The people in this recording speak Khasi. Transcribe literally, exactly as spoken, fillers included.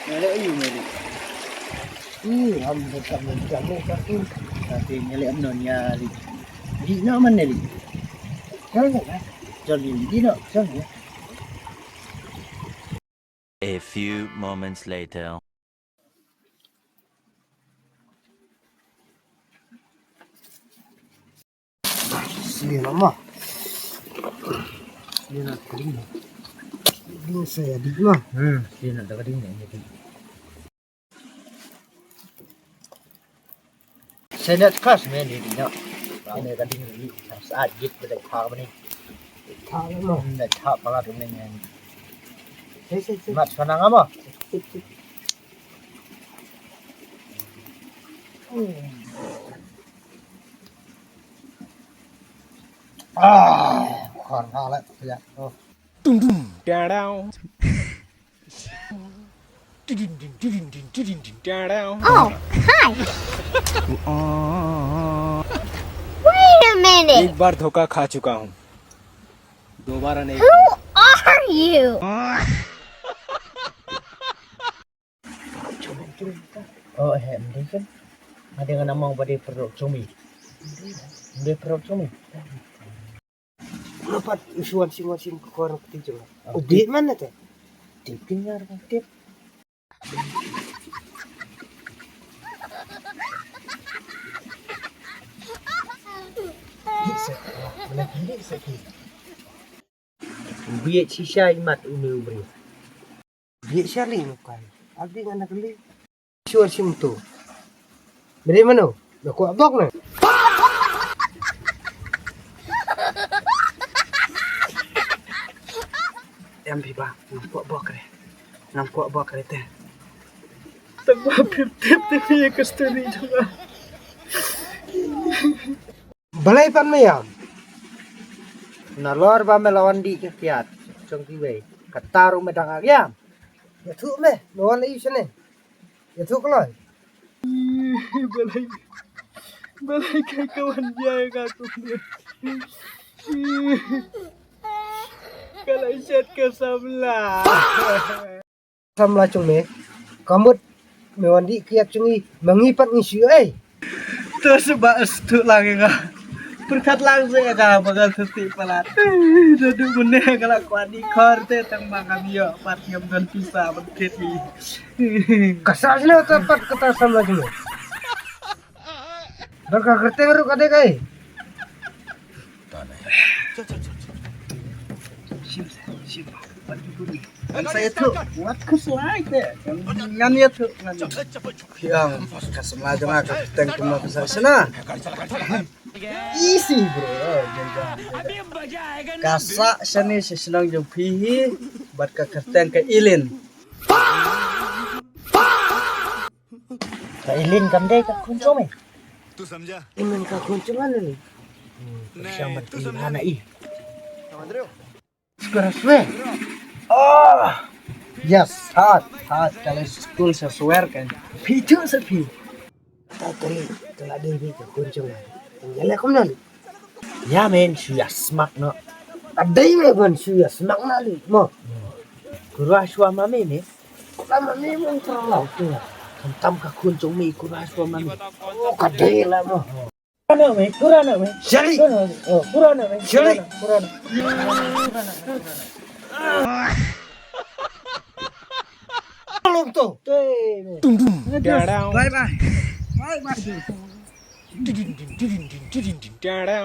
Nga leh aïu nga leh? Ih, am da kam da kam da kam. Tapi nga leh am non nga leh. Di no man leh. Jol leh. Jol leh di no, jol leh. A few moments later. Sila lama. Sila nak kering. Ini saya di mah. Hmm, sila nak kering ni. Saya nak kas men di dia. Ini kering ni. Saat jit benda kau ni. Kau lama. Benda kau pala tu ni. Saya, saya, saya. Mat sana ngapa? Ah, kor na la ya. Oh. Dum dum da da. Didin din, didin din, didin din, da da. Oh, hi. Wait a minute. एक बार धोखा खा चुका हूँ, दोबारा नहीं। Who are you? Oh, eh, mdei kan. Ada ngana mau pada perut cumi. Mdei perut cumi. Lepas usuan sing wasim ke korang ketiga. Ubit mana teh? Tip dengar tip. Dik sek, ah, boleh dik sek. Ubit sisa imat umi ubri. Biar share link bukan. Abdi ngana kali. Sure sim tu. Beri mano? Dah kuat bok na. Em bi ba, ngam kuat bok re. Ngam kuat bok re te. Tak ba pip tip tip ye kasturi jua. Balei pan me ïam? Nalor ba me la wan dih ka kiad jong kiwei, kata ruh me dang ïam. Ïathuh me, me wan ïa u shane. Ïathuh kloi. Balei, balei ka ka wan ïa ka tu. Ka la shet ka samla. Samla jong me. Ka mut me wan dih kiad jong ngi, ma ngi pat ngi shu ei. To shu ba shu lang ïa nga. Pyrkhat lang seh ïa nga ba ngan shu tih palat. Naduh mynne nga la kwah dih khor te tang ba ngam ïoh pat, ngam don pisa ban thied hi. Ka sah shuh ka pat kata samla jong me. Bad ka kyrteng ruh ka dei kaei? Shim, shim. Sa ïathuh. Wat khuslai te. Ngan ïathuh, ngan ïathuh. Phi ong ka samla jong nga ka kyrteng kumno ka sah shna? Easy, bro. Ka sah shane sha shnong jong phi hi. Bad ka kyrteng ka Ilin. Ka Ilin kam dei ka khun jong me? Ilin ka khun jong nga ne. Sha man i hana i. Skor swe. Oh. Yes, hot, hot. Ka la skul sa swer kan. Phi tu sa phi. Ta kali, ka la dei ka khun jong nga. Ïa le kumno? Ïa men shu ïa smak noh. Ka dei me ban shu ïa smak noh li mo. Kura shwa ma me ne. Kura ma me mo kura lau tu. Tam tam ka khun jong me kura shwa ma me. Oh, ka dei la mo. Kura noh me, kura noh me. Shali. Kura noh, oh, kura noh me. Shali. Kura noh, kura noh. Lum tu. Tung tung. Bye bye. Bye bye. Didin din, didin din, didin din, da da.